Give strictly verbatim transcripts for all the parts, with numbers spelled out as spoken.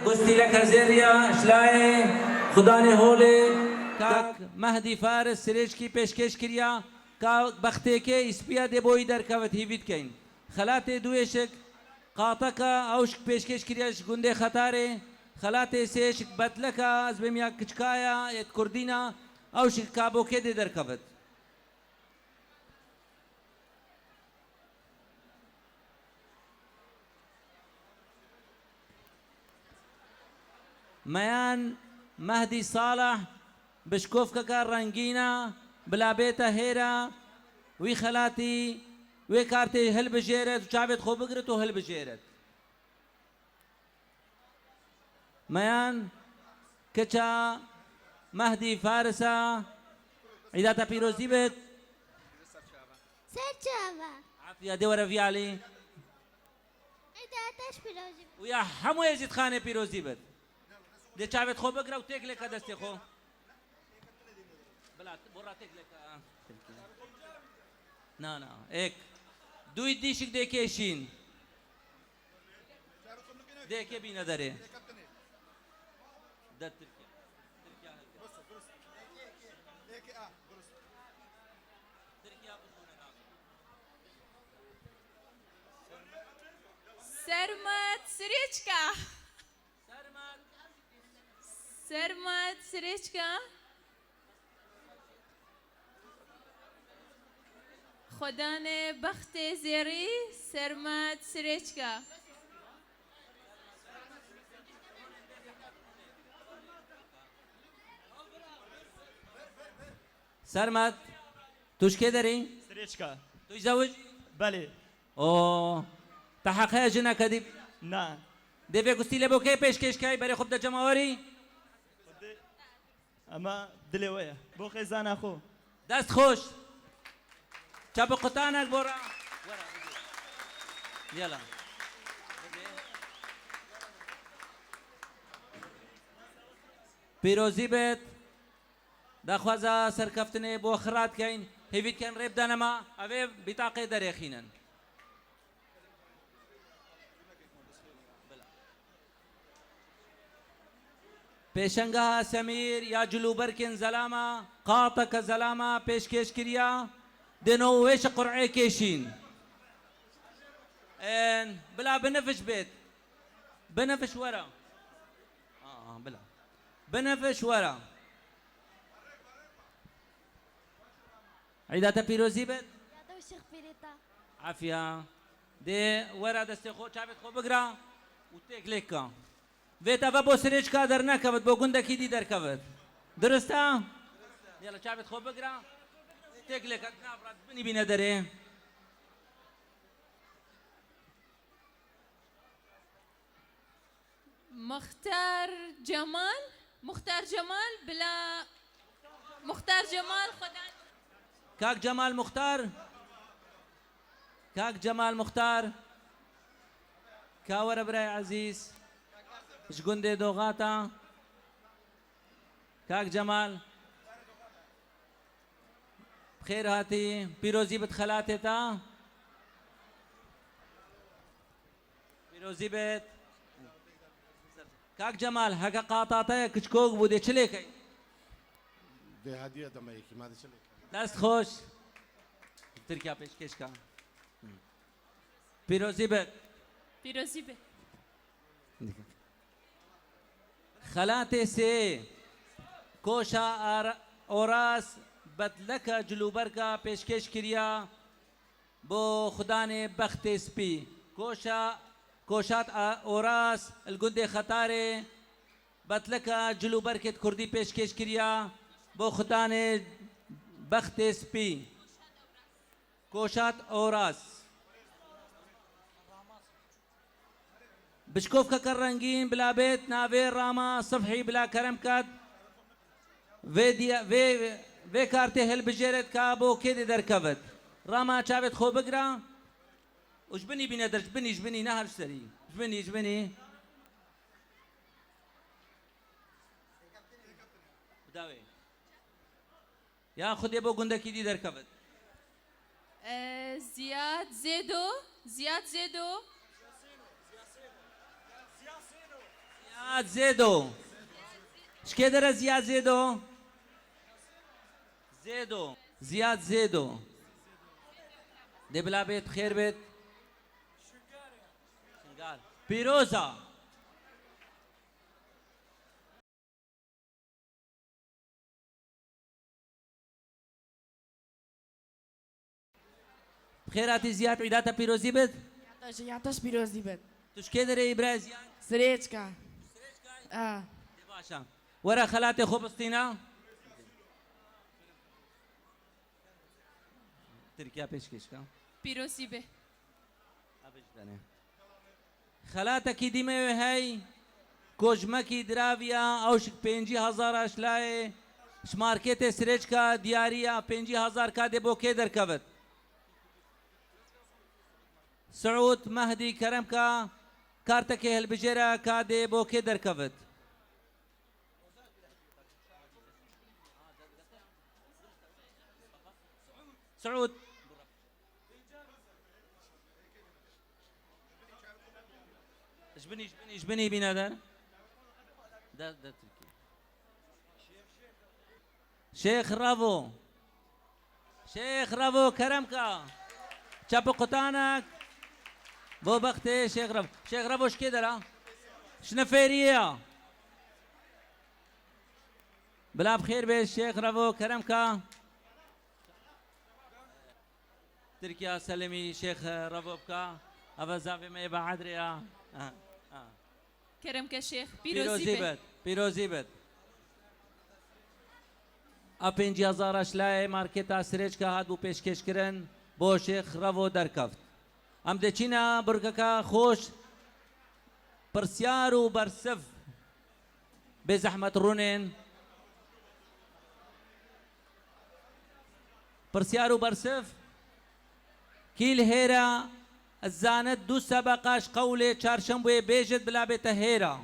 Gustîleke zêriya şlayê xudanê holê. Kak Mehdî Faris Sirêçkî pêşkêş kiriya, ka bextêkê îspiya dê boyî derkevit hîvî dikeyn. Xelatê duêşik Qateka, ew şik pêşkêş kiriya ji gundê Xetarê. Xelatê sêşik Betleka, ez bêm ya kiçkaya, yê Kurdîna, ew şik kabokê dê derkevit. Meyan Mehdî Salih bi şikovkeke rengîn e, bila bête hêra wî xelatî, wê kartê hilbijêret û çavêt xwe bigirit û hilbijêret. Meyan kiça Mehdî Faris e, îda te pîrozî bit. Ser çava. Afiya de were vî alî. Îda te ji pîrozî bit. Û ya hemû Êzîdxanê pîrozî bit. Dê çavêt xwe bigire û têk lêke destê xwe. Bila, bora têk lêke. Na, na. Êk. Dûy dîşik dê kêşîn. Dê kê bîne derê. De Tirkiye. Tirkiye. Tirkiye bûne na. Sermet Sirêçka. Sermet. Sermet Sirêçka. Xudanê bextê zêrî Sermet Sirêçka. Sermet, tu ji kê derî? Sirêçka. Tu ji zewij? Belê. O, te heqeya jineke dî? Na. Dê vê gustîlê bo kê pêşkêş key, berê xwe bide cemawerî? Xwedê, ema dilê we ye. Bo xêzana xwe. Dest xweş. Çabiqutanek bo ra. Were, bidê. Yala. Pîrozî bêt. Daxwaza serkeftinê bo xirat keyn, hêvî dikin rê bidene me, ev ê bîtaqê derêxînin. Pêşengeha Semîr ya cilûberkên zelama, qateke zelama pêşkêş kiriya, dê no wê ji qur'ê kêşîn. Ên, bila binifş bêt. Binifş were. Aa, bila. Binifş were. Îda te pîrozî bit. Ya te şix pîrê te. Afiya. Dê were destê xwe, çavêt xwe bigira û têk lê ka. Vê teve bo Sirêçka dernekevit, bo gundekî dî derkevit. Dirist e? Yala çavêt xwe bigira. Têk lê ka, di nav re, di binî bîne derê. Muxtar Cemal, Muxtar Cemal, bila Muxtar Cemal, Xweda. Kak Cemal Muxtar. Kak Cemal Muxtar. Ka were birayê ezîz. Ji gundê Doxata. Kak Cemal. Bi xêr hatî, pîrozî bit xelatê te. Pîrozî bit. Kak Cemal, heke qata te ye kiçkok bû, dê çi lê key? Dê hediye deme yekî, ma dê çi lê key? Dest xweş. Tirkiya pêşkêş ka. Pîrozî bit. Pîrozî bit. Xelatê sê, Koşa Ar-, Oraz Betleka Cilûberka pêşkêş kiriya bo xudanê bextê spî. Koşa, Koşat A-, Oraz li gundê Xetarê Betleka Cilûberkê di kurdî pêşkêş kiriya bo xudanê bextê spî. Koşat Oraz. Bi şikovkeke rengîn bila bêt navê Rama Sifhî bila kerem ket. Vê diye-, vê, vê kartê hilbijêret ka bo kê dê derkevit. Rama çavêt xwe bigira û ji binî bîne der, ji binî, ji binî, ne her ji serî. Ji binî, ji binî. Bidawê. Ya Xwedê bo gundekî dî derkevit. E, Ziyad Zêdo, Ziyad Zêdo. Ziyad Zêdo. Ji kê dere Ziyad Zêdo? Zêdo. Ziyad Zêdo. Dê bila bêt, xêr bêt. Şingal. Pîroza. Bi xêr hatî Ziyad, îda te pîrozî bit. Ya te jî, ya te jî pîrozî bit. Tu ji kê derê yî birayê Ziyad? Sirêçka. Sirêçka? A. Dê baş e. Were xelatê xwe bistîne. Tirkiya pêşkêş ke. Pîrozî be. Xelatekî dî me wê hey, ku ji mekî diraviya ew ji pêncî hezar aşlayê ji marketê Sirêçka diyariya pêncî hezar ka dê bo kê derkevit? Siûd Mehdî Keremka, kartekê hilbijêre ka dê bo kê derkevit? Siûd. Ji binî, ji binî, ji binî bîne der. Der, der Tirkî. Şêx Revo. Şêx Revo Keremka. Çepiqutanek. Bo bextê Şêx Revo. Şêx Revo ji kê dera? Ji Nifêriyê ya. Bila bi xêr bê Şêx Revo Keremka. Tirkiya selemî Şêx Revo bika. Eve zavê me yê Beedrê ya. Ha, ha. Kerem ke Şêx, pîrozî Pîrozî be. Bit, pîrozî bit. A pêncî hezar aşlayê marketa Sirêçka hat bû pêşkêşkirin, bo Şêx Revo derkeft. Em dê çîna burgeka xweş, pirsyar û bersiv. Bê zehmet rûnên. Pirsyar û bersiv. Kî li hêra zanit du sebeqa ji qewlê çarşembûyê bêjit bila bête hêra.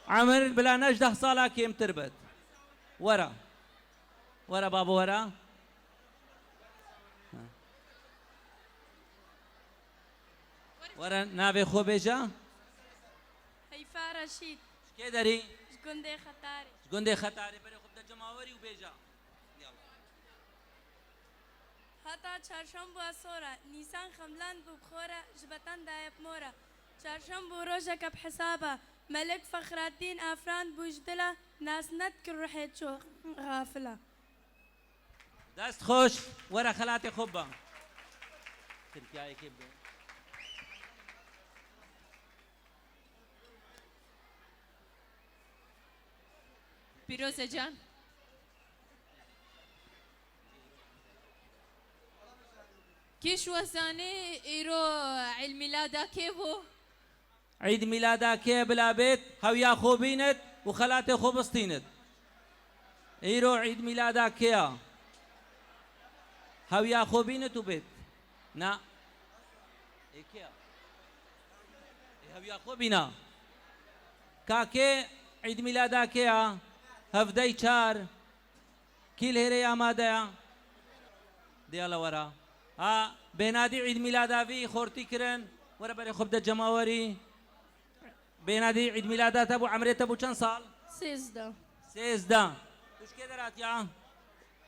Emir bila ne ji deh sala kêmtir bit. Were. Were babo were. Were navê xwe bêje. Heyfa Reşîd. Ji kê derî? Ji gundê Xetarê. Ji gundê Xetarê. Berê xwe bide cemawerî û bêje. Yallah. Heta çarşemba sor e, Nîsan xemlend bû bi xwe re, ji beten daye bi mor e. Çarşemba rojeke bi hesab e, Melik Fexreddîn Efrand bû ji dil e, nas nedikir ruhê ço xafil e. Dest xweş, were xelatê xwe bibe. Tirkiyeyekê bibe. Pîroze can. Kî ji we zanê îro Eid Mîlada kê bû? Eid Mîlada kê bila bêt, hewiya xwe bînit û xelatê xwe bistînit. Îro Eid Mîlada kê ya? Hewiya xwe bînit û bêt. Na. Ê kê ya? Ê hewiya xwe bîna. Ka kê Eid Mîlada kê ya? Hevdey çar. Kî li hêrê amade ya? Diyala wera. Ha, bênadî Eid Mîlada vî xortî kirin. Were berê xwe bide cemawerî. Bênadî Eid Mîlada te bû, emrê te bû çend sal? Sêzdeh. Sêzdeh. Tu ji kê derhatiya?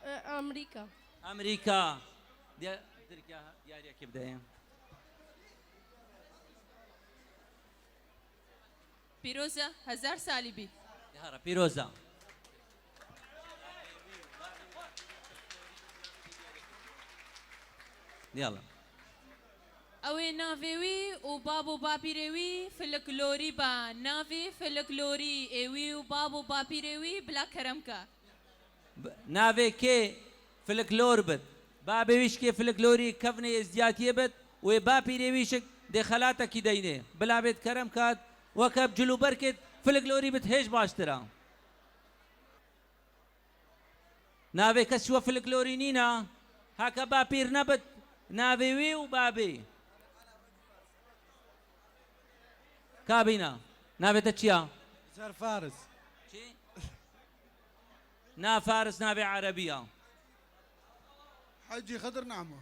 E, Amerîka. Amerîka. Diya-, Tirkiya diyariyekê bide. Pîroz e, hezar salî bî. Yara, pîroz e. Yala. Ew ê navê wî û bab û bapîrê wî filiklorî ba. Navê filiklorî ê wî û bab û bapîrê wî bila kerem ke. B-, navê kê filiklor bit. Babê wî şikê filiklorî kevnê êzdiyatiyê bit û ê bapîrê wî şik dê xelatekî deynê. Bila bêt kerem kat, weke bi cil û berkêt filiklorî bit hêj baştir e. Navê kes ji we filiklorî nîna, heke bapîr nebit, navê wî û babê. Kabîna. Navê te çi ya? Ser Faris. Çi? Na Faris navê Erebî ya. Hecî Xidir Namo.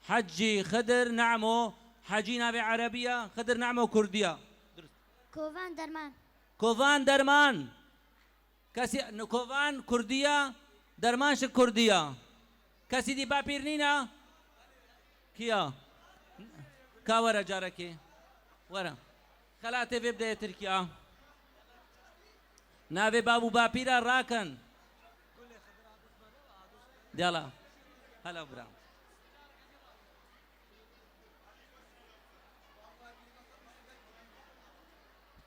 Hecî Xidir Namo. Hecî navê Erebî ya, Xidir Namo Kurdî ya. Durust. Kovan derman. Kovan derman. Kesî, kovan kurdiya, derman şi kurdiya. Kesî dî bapîr nîna? Kiya? Ka were carekê. Were. Xelatê vê bideye Tirkiya. Navê bab û bapîra rakin. Diyala. Hala bira.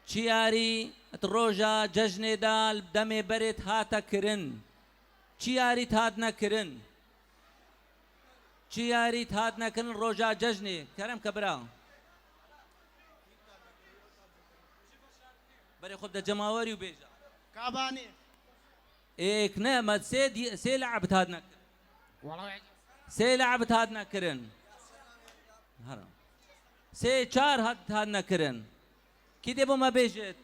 Çi yarî di roja cejnê de li demê berê dihate kirin? Çi yarî dihatine kirin? Çi yarî dihatine kirin roja cejnê? Kerem ke bira. Berê xwe bide cemawerî û bêje. Kabanê. Êk ne, me sê di-, sê le'b hatine kirin. Wala. Sê le'b hatine kirin. Hera. Sê çar hat, hatine kirin. Kî dê bo me bêjit?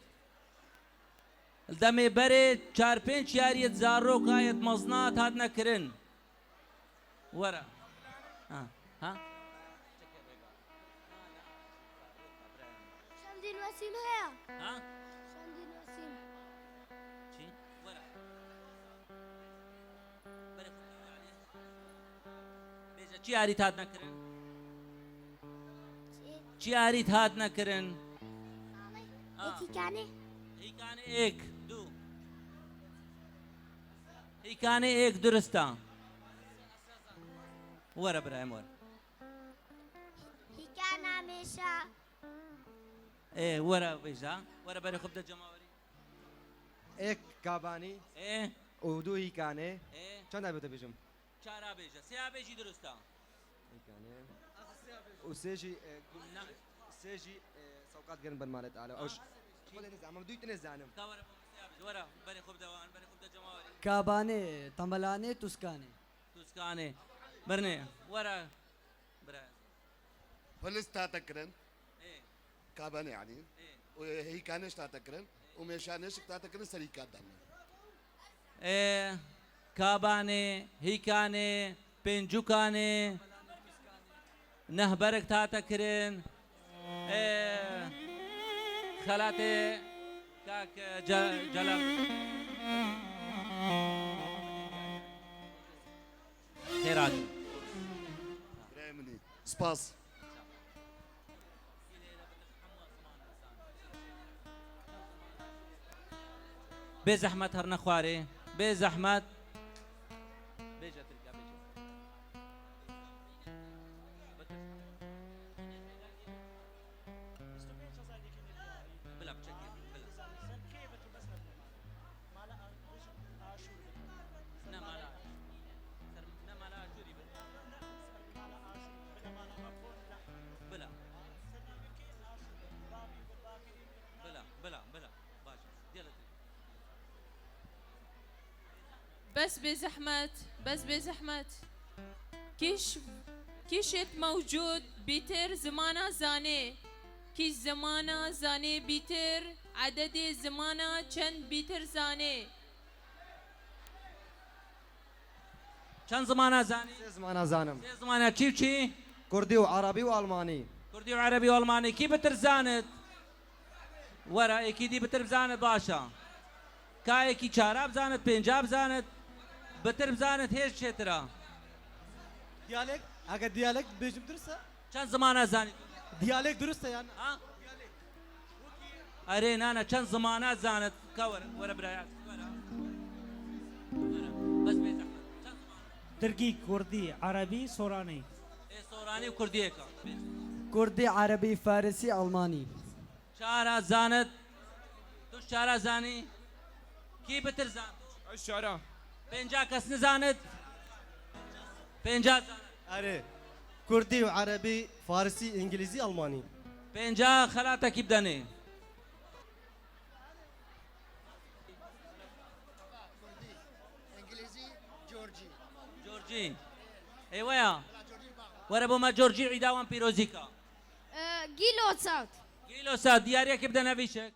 Li demê berê çar pênc yariyê di zaroka yê di mezna hatine kirin. Were. Ha. Ha? Şemdîn Wesîm heye. Ha? Şemdîn Wesîm. Çi? Were. Berê xwe yani. Bêje çi yarî hatine kirin? Çi? Çi yarî hatine kirin? Ha. Hîkanê. Hîkanê êk, du. Hîkanê êk durist e. Were birayem were. Hîkana mêşa. Ê, were bêje. Were berê xwe bide cemawerî. Êk kabanî. Ê. Û du hîkanê. Ê. Çend a bê te bêjim? Çar a bêje. Sê a bêjî durist e. Hîkanê. Û sê jî, e, Na. Sê jî, e, sewqat gerin ben malet ale. Ha. Ew ş-, xwe de nizanim, em duy tine zanim. Ka were, sê a bêje. Were, berê xwe bide wan, berê xwe bide cemawerî. Kabanê, temelanê, tûskanê. Tûskanê. Birnê. Were. Bira. Polis tate kirin. Ê. Kabanê yani. Ê. Û hîkanê jî tate kirin. Û mêşanê jî tate kirin serî kar danîn. Ê, kabanê, hîkanê, pêncûkanê, nehberek tate kirin. Ê, xelatê kak Ce-, Celal. Xêr hatin. Birayê min î. Spas. Bê zehmet herne xwarê. Bê zehmet. Bêje Tirkî, bêje. Bila biçekê, bila. Mala Aşûr. Ne mala Aşûr? Ser, ne mala Aşûrî bin. Bila. Bila, bila, bila. Baş. Diyelim. Bes bê zehmet, bes bê zehmet. Kîş, kîşêt mewcûd bîtir zimana zanê. Kîş zimana zanê bîtir, ededê zimana çend bîtir zanê. Çend zimana zanî? Sê zimana zanim. Sê zimana çi û çi? Kurdî û erebî û almanî. Kurdî û erebî û almanî. Kî bitir zanit? Were, êkî dî bitir bizanit baş e. Ka êkî çara bizanit, pênca bizanit, bitir bizanit, hêj çêtir e. Diyalek, eger diyalek bêjim durist e? Çend zimana zanî? Diyalek durist e yani. Ha? Erê, nana, çend zimana zanit? Ka were, were biraya, were. Were. Bes bê zehmet. Çend zimana? Tirkî, kurdî, erebî, soranî. Ê, soranî û kurdiyê ka. Kurdî, erebî, farisî, almanî. Çara zanit. Tu çara zanî. Kî bitir zan? Ez çara. Pênca kes nizanit. Pênca zanit. Erê. Kurdî û erebî, farisî, îngilîzî, almanî. Pênca xelatekî bidenê. Kurdî, îngilîzî, corcî. Corcî. Ê we ya. Were bo me corcî îda wan pîrozî ka. Ee, Gîlo Sat. Gîlo Sat, diyariyekê bide nevîşek.